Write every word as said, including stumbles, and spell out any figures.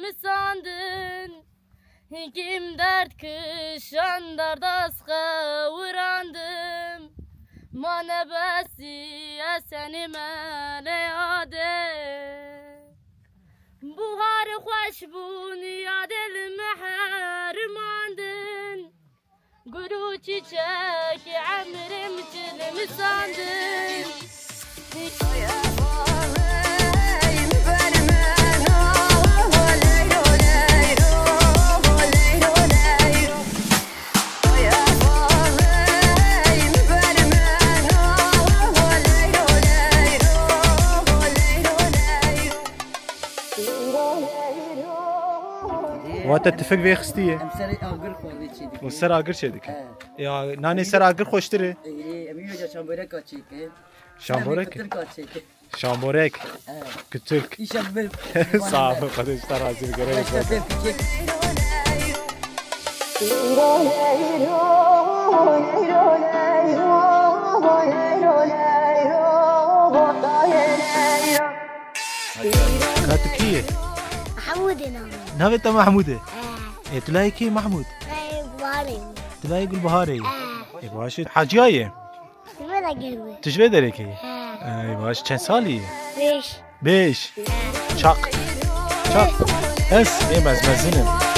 Misandin, hingîm derd kişand, derdaz xewirandim. Ma nebesî ez tenê me neyadê. Buhar xweş bûn, yadê li me herimandin. Gul û çîçekî emrê min çi li min sandin. Wate tifik vê xistiye. Em serê agir xwe vê çê dikin. Û ser agir çê dikin. He. Ya, nanê ser agir xweştir e. Ê, em îro ca şamboreka çêke. Şamborek? Em kutirka çêke. Şamborek. He. Kutirk. Îşe bi. Sağ ol, Xwedê ji te razî bike. Xwedê ji te razî bike. Ka tu kî yî? Mahmûdê navê. Navê te Mahmûd e? He. Ê, tu layê kê Mahmûd? Layê Gulbaharê. Tu layê Gulbaharê yî? He. Ê, baş e. Haciyayê? Ji vê derê gel wê. Tu ji vê derê kê yî? He. Ê, baş. Çend salî yî? Beş. Beş. Çak. Çak. Ez, ê, ez mezin im.